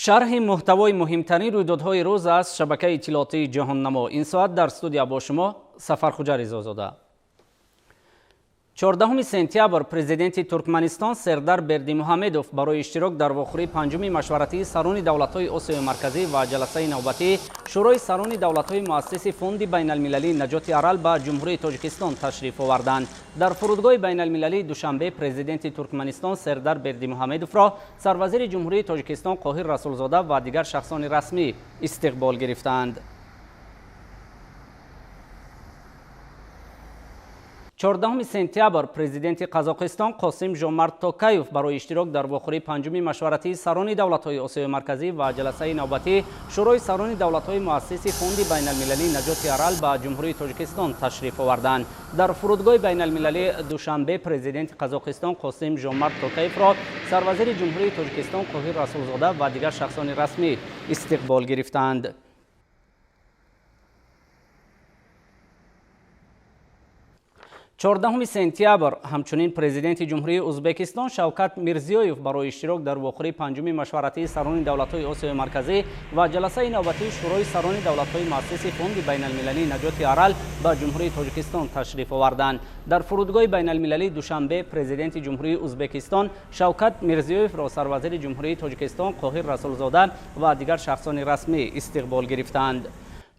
Шарҳи муҳтавои муҳимтарин рӯйдодҳои рӯз аз шабакаи иттилоотии Ҷаҳоннамо. Ин соат дар студия бо шумо Сафархуҷа Ризозода. 14 сентябр президенти Туркманистон Сердар Бердимуҳамедов барои иштирок дар вохӯрии панҷуми машваратии сарони давлатҳои Осиёи Марказӣ ва ҷаласаи навбатии Шӯрои сарони давлатҳои муассиси Фонди байналмилалии наҷоти Арал ба Ҷумҳурии Тоҷикистон ташриф оварданд. Дар фурудгоҳи байналмилалии Душанбе президенти Туркманистон Сердар Бердимуҳамедовро сарвазири Ҷумҳурии Тоҷикистон Қоҳир Расулзода ва дигар шахсони расмӣ истиқбол гирифтанд. 14 сентябр президенти Қазоқистон Қосим Жомарт Токаев барои иштирок дар вохӯрии панҷуми машваратии сарони давлатҳои Осиёи Марказӣ ва ҷаласаи навбатии Шӯрои сарони давлатҳои муассиси Фонди байналмилалии наҷоти Арал ба Ҷумҳурии Тоҷикистон ташриф оварданд. Дар фурудгоҳи байналмилалии Душанбе президенти Қазоқистон Қосим Жомарт Токаевро сарвазири Ҷумҳурии Тоҷикистон Қоҳир Расулзода ва дигар шахсони расмӣ истиқбол гирифтанд. 14 сентябр ҳамчунин президенти Ҷумҳурии Узбекистон Шавкат Мирзиёев барои иштирок дар вохӯрии панҷуми машваратии сарони давлатҳои Осиёи Марказӣ ва ҷаласаи навбатии Шӯрои сарони давлатҳои муассиси Фонди байналмилалии наҷоти Арал ба Ҷумҳурии Тоҷикистон ташриф оварданд. Дар фурудгоҳи байналмилалии Душанбе президенти Ҷумҳурии Узбекистон Шавкат Мирзиёевро сарвазири Ҷумҳурии Тоҷикистон Қоҳир Расулзода ва дигар шахсони расмӣ истиқбол гирифтанд.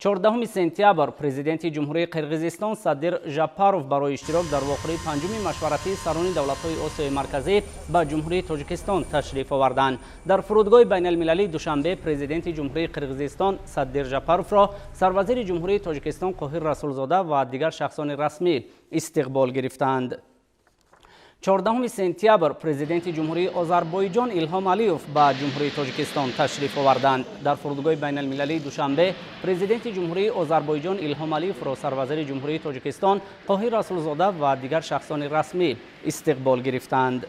14 сентябр президенти Ҷумҳурии Қирғизистон Садир Жапаров барои иштирок дар вохӯрии панҷуми машваратии сарони давлатҳои Осиёи Марказӣ ба Ҷумҳурии Тоҷикистон ташриф оварданд. Дар фурудгоҳи байналмилалии Душанбе президенти Ҷумҳурии Қирғизистон Садир Жапаровро сарвазири Ҷумҳурии Тоҷикистон Қоҳир Расулзода ва дигар шахсони расмӣ истиқбол гирифтанд. 14 сентябр президенти Ҷумҳурии Озарбойҷон Илҳом Алиев ба Ҷумҳурии Тоҷикистон ташриф оварданд. Дар фурудгоҳи байналмилалии Душанбе президенти Ҷумҳурии Озарбойҷон Илҳом Алиевро сарвазири Ҷумҳурии Тоҷикистон Қоҳир Расулзода ва дигар шахсони расмӣ истиқбол гирифтанд.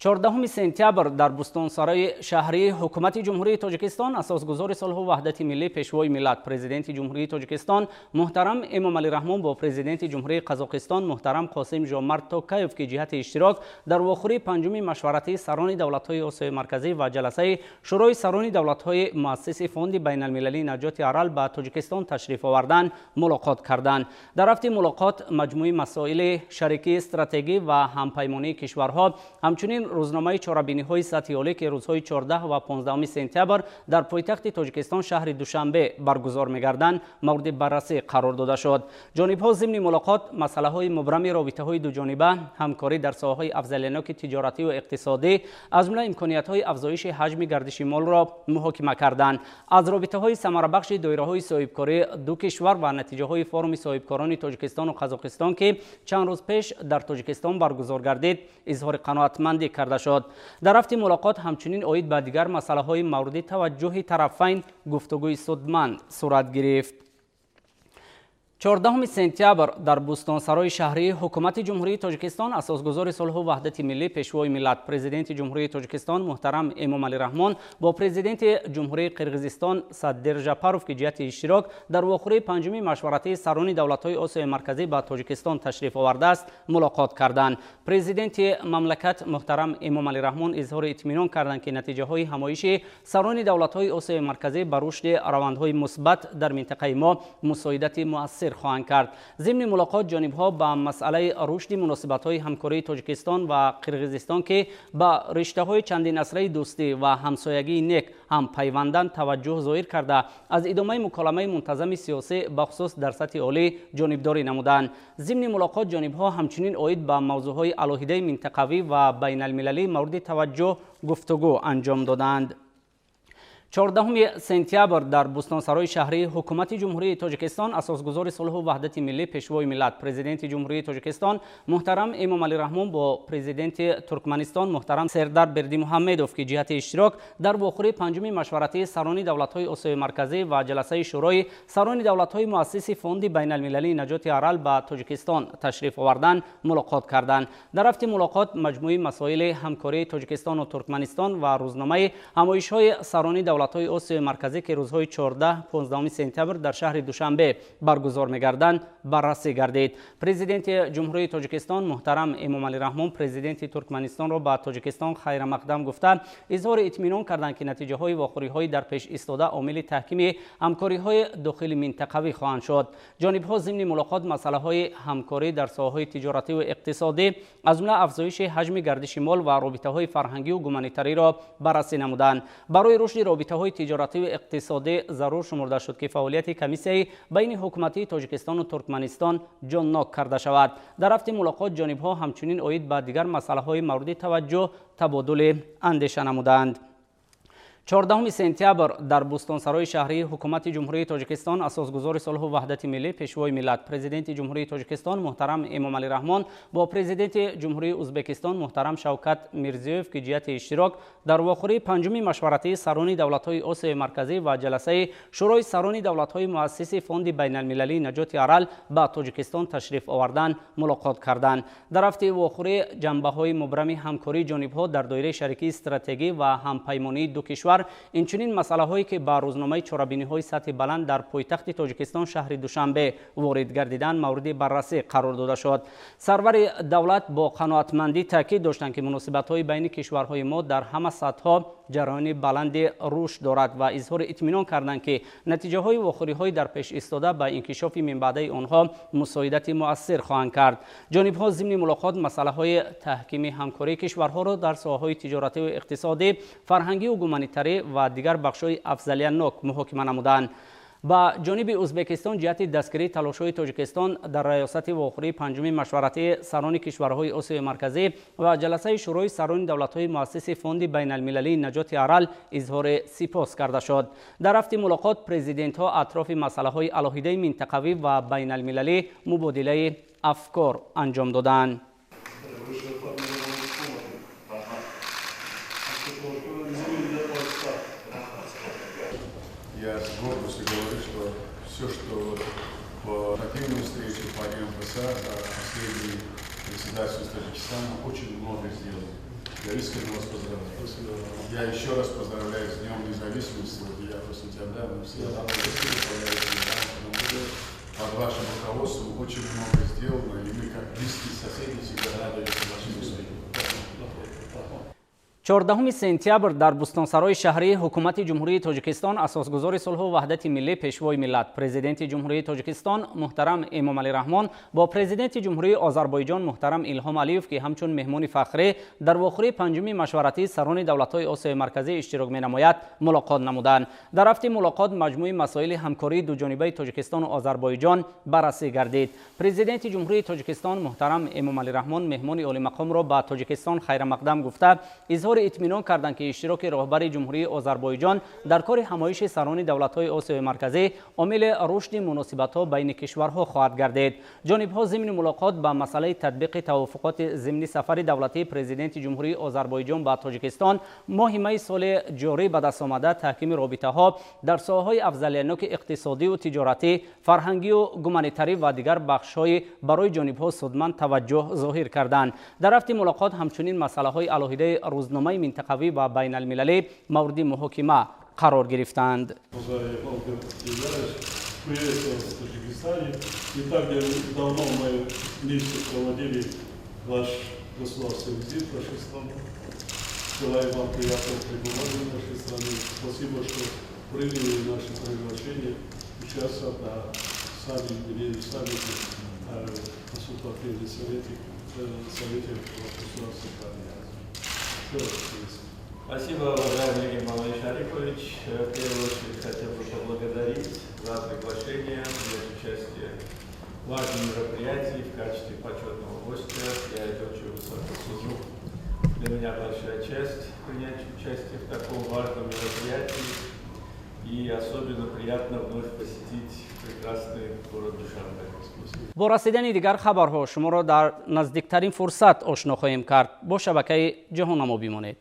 14 сентябр дар Бӯстонсарои шаҳрии Ҳукумати Ҷумҳурии Тоҷикистон асосгузори сулҳу ваҳдати миллӣ, пешвои миллат, президенти Ҷумҳурии Тоҷикистон муҳтарам Эмомалӣ Раҳмон бо президенти Ҷумҳурии Қазоқистон муҳтарам Қосим Жомарт Токаев, ки ҷиҳати иштирок дар вохӯрии панҷуми машваратии сарони давлатҳои Осиёи Марказӣ ва ҷаласаи Шӯрои сарони давлатҳои муассиси Фонди байналмилалии наҷоти Арал ба Тоҷикистон ташриф оварданд, мулоқот карданд. Дар рафти мулоқот маҷмӯи масоили шарикии стратегӣ ва ҳампаймонии кишварҳо, ҳамчунин рӯзномаи чорабиниҳои сатҳи олӣ, ки рӯзҳои 14 ва 15 сентябр дар пойтахти Тоҷикистон шаҳри Душанбе баргузор мегарданд, мавриди баррасӣ қарор дода шуд. Ҷонибҳо зимни мулоқот масъалаҳои мубрами робитаҳои дуҷониба, ҳамкорӣ дар соҳаҳои афзалиятноки тиҷоратию иқтисодӣ, аз ҷумла имкониятҳои афзоиши ҳаҷми гардиши молро муҳокима карданд. Аз робитаҳои самарабахши доираҳои соҳибкории ду кишвар ва натиҷаҳои форуми соҳибкорони Тоҷикистону Қазоқистон, ки чанд рӯз пеш дар Тоҷикистон баргузор гардид, изҳори қаноатмандӣ карда шуд. Дар рафти мулоқот ҳамчунин оид ба дигар масъалаҳои мавриди таваҷҷӯҳи тарафайн гуфтугӯи судманд сурат гирифт. 14 сентябр дар Бӯстонсарои шаҳрии Ҳукумати Ҷумҳурии Тоҷикистон асосгузори сулҳу ваҳдати миллӣ, пешвои миллат, президенти Ҷумҳурии Тоҷикистон муҳтарам Эмомалӣ Раҳмон бо президенти Ҷумҳурии Қирғизистон Садир Жапаров, ки ҷиҳати иштирок дар вохӯрии панҷуми машваратии сарони давлатҳои Осиёи Марказӣ ба Тоҷикистон ташриф овардааст, мулоқот карданд. Президенти мамлакат муҳтарам Эмомалӣ Раҳмон изҳори итминон карданд, ки натиҷаҳои ҳамоиши сарони давлатҳои Осиёи Марказӣ ба рушди равандҳои мусбат дар минтақаи мо мусоидати муассир хоҳанд кард. Зимни мулоқот ҷонибҳо ба масъалаи рушди муносибатҳои ҳамкории Тоҷикистон ва Қирғизистон, ки ба риштаҳои чандинасраи дӯстӣ ва ҳамсоягии нек ҳам пайванданд, таваҷҷӯҳ зоҳир карда, аз идомаи муколамаи мунтазами сиёсӣ бахусус дар сатҳи олӣ ҷонибдорӣ намуданд. Зимни мулоқот ҷонибҳо ҳамчунин оид ба мавзӯъҳои алоҳидаи минтақавӣ ва байналмилалӣ мавриди таваҷҷӯҳ гуфтугӯ анҷом доданд. 14 сентябр дар Бӯстонсарои шаҳрии Ҳукумати Ҷумҳурии Тоҷикистон асосгузори сулҳу ваҳдати миллӣ, пешвои миллат, президенти Ҷумҳурии Тоҷикистон муҳтарам Эмомалӣ Раҳмон бо президенти Туркманистон муҳтарам Сердар Бердимуҳамедов, ки ҷиҳати иштирок дар вохӯрии панҷуми машваратии сарони давлатҳои Осиёи Марказӣ ва ҷаласаи Шӯрои сарони давлатҳои муассиси Фонди байналмилалии наҷоти Арал ба Тоҷикистон ташриф оварданд, мулоқот карданд. Дар рафти мулоқот маҷмӯи масоили ҳамкории Тоҷикистону Туркманистон ва рӯзномаи ҳамоишҳои сарони давлат давлатҳои Осиёи Марказӣ, ки рӯзҳои 14-15 сентябр дар шаҳри Душанбе баргузор мегарданд, баррасӣ гардид. Президенти Ҷумҳурии Тоҷикистон муҳтарам Эмомалӣ Раҳмон президенти Туркманистонро ба Тоҷикистон хайрамақдам гуфта, изҳори итминон карданд, ки натиҷаҳои вохӯриҳои дар пеш истода омили таҳкими ҳамкориҳои дохили минтақавӣ хоҳанд шуд. Ҷонибҳо зимни мулоқот масъалаҳои ҳамкорӣ дар соҳаҳои тиҷоративу иқтисодӣ, аз ҷумла афзоиши ҳаҷми гардиши мол ва робитаҳои фарҳангию гуманитариро баррасӣ намуданд. Барои рушди робитаҳои тиҷоративу иқтисодӣ зарур шумурда шуд, ки фаъолияти комиссияи байни ҳукуматии Тоҷикистону Туркманистон ҷоннок карда шавад. Дар рафти мулоқот ҷонибҳо ҳамчунин оид ба дигар масъалаҳои мавриди таваҷҷӯҳ табодули андеша намуданд. 14 сентябр дар Бӯстонсарои шаҳрии Ҳукумати Ҷумҳурии Тоҷикистон асосгузори сулҳу ваҳдати миллӣ, Пешвои миллат, Президенти Ҷумҳурии Тоҷикистон муҳтарам Эмомалӣ Раҳмон бо Президенти Ҷумҳурии Ӯзбекистон муҳтарам Шавкат Мирзиёев, ки ҷиҳати иштирок дар вохӯрии панҷуми машваратии сарони давлатҳои Осиёи Марказӣ ва ҷаласаи Шӯрои сарони давлатҳои муассиси Фонди байналмилалии наҷоти Арал ба Тоҷикистон ташриф овардан, мулоқот карданд. Дар рафти вохӯрӣ ҷанбаҳои мубрами ҳамкории ҷонибҳо дар доираи шарикии стратегӣ ва ҳампаймонии ду кишвар, инчунин масъалаҳое, ки ба рӯзномаи чорабиниҳои сатҳи баланд дар пойтахти Тоҷикистон, шаҳри Душанбе, ворид гардидан, мавриди баррасӣ қарор дода шуд. Сарвари давлат бо қаноатмандӣ таъкид доштанд, ки муносибатҳои байни кишварҳои мо дар ҳама сатҳҳо ҷараёни баланди рушд дорад ва изҳори итминон карданд, ки натиҷаҳои вохӯриҳои дар пеш истода ба инкишофи минбаъдаи онҳо мусоидати муассир хоҳанд кард. Ҷонибҳо зимни мулоқот масъалаҳои таҳкими ҳамкории кишварҳоро дар соҳаҳои тиҷоративу иқтисодӣ, фарҳангию гуманитарӣ ва дигар бахшҳои афзалиятнок муҳокима намуданд. Ба ҷониби Ӯзбекистон ҷиҳати дастгирии талошҳои Тоҷикистон дар раёсати вохӯрии панҷуми машваратии сарони кишварҳои Осиёи Марказӣ ва ҷаласаи Шӯрои сарони давлатҳои муассиси Фонди байналмилалии наҷоти Арал изҳори сипос карда шуд. Дар рафти мулоқот президентҳо атрофи масъалаҳои алоҳидаи минтақавӣ ва байналмилалӣ мубодилаи афкор анҷом доданд. Я с гордостью говорю, что все, что по оперативной встрече по МФСА за последние председательства Таджикистана, очень много сделано. Я искренне вас поздравляю. Спасибо. Я еще раз поздравляю с Днем независимости, 9 сентября. Мы все под вашим руководством очень много сделано, и мы, как близкие соседи, всегда радуемся вашим успехам. 14 сентябр дар Бӯстонсарои шаҳрии Ҳукумати Ҷумҳурии Тоҷикистон асосгузори сулҳу ваҳдати миллӣ, Пешвои миллат, Президенти Ҷумҳурии Тоҷикистон муҳтарам Эмомалӣ Раҳмон бо Президенти Ҷумҳурии Озарбойҷон муҳтарам Илҳом Алиев, ки ҳамчун меҳмони фахрӣ дар вохӯрии панҷуми машваратии сарони давлатҳои Осиёи Марказӣ иштирок менамояд, мулоқот намуданд. Дар рафти мулоқот маҷмӯи масоили ҳамкории дуҷонибаи Тоҷикистону Озарбойҷон баррасӣ гардид. Президенти Ҷумҳурии Тоҷикистон муҳтарам Эмомалӣ Раҳмон меҳмони олимақомро ба Тоҷикистон хайрамақдам гуфта, изҳори итминон карданд, ки иштироки роҳбари Ҷумҳурии Озарбойҷон дар кори ҳамоиши сарони давлатҳои Осиёи Марказӣ омили рушди муносибатҳо байни кишварҳо хоҳад гардид. Ҷонибҳо зимни мулоқот ба масъалаи татбиқи тавофуқоти зимни сафари давлатии Президенти Ҷумҳурии Озарбойҷон ба Тоҷикистон моҳи майи соли ҷорӣ ба даст омада, таҳкими робитаҳо дар соҳаҳои афзалиятноки иқтисодию тиҷоратӣ, фарҳангию гуманитарӣ ва дигар бахшҳои барои ҷонибҳо судманд таваҷҷӯҳ зоҳир карданд. Дар рафти мулоқот ҳамчунин масъалаҳои алоҳидаи рӯзнома минтақавӣ ва байналмилалӣ мавриди муҳокима қарор гирифтанд. Не так давно мы вместе проводили ваш государственный визит в нашу страну. Желаю вам приятного пребывания в нашей стране. Спасибо, что приняли наше приглашение участвовать на саммите консультативном совете государственных организаций. Спасибо, уважаемый Эмомали Шарипович. В первую очередь хотел бы поблагодарить за приглашение принять участие в важном мероприятии в качестве почетного гостя. Я это очень высоко ценю. Для меня большая честь принять участие в таком важном мероприятии. И особенно приятно вновь посетить прекрасный город Душанбе. Бо расидани дигар хабарҳо шуморо дар наздиктарин фурсат ошно хоҳем кард. Бо шабакаи Ҷаҳоннамо бимонед.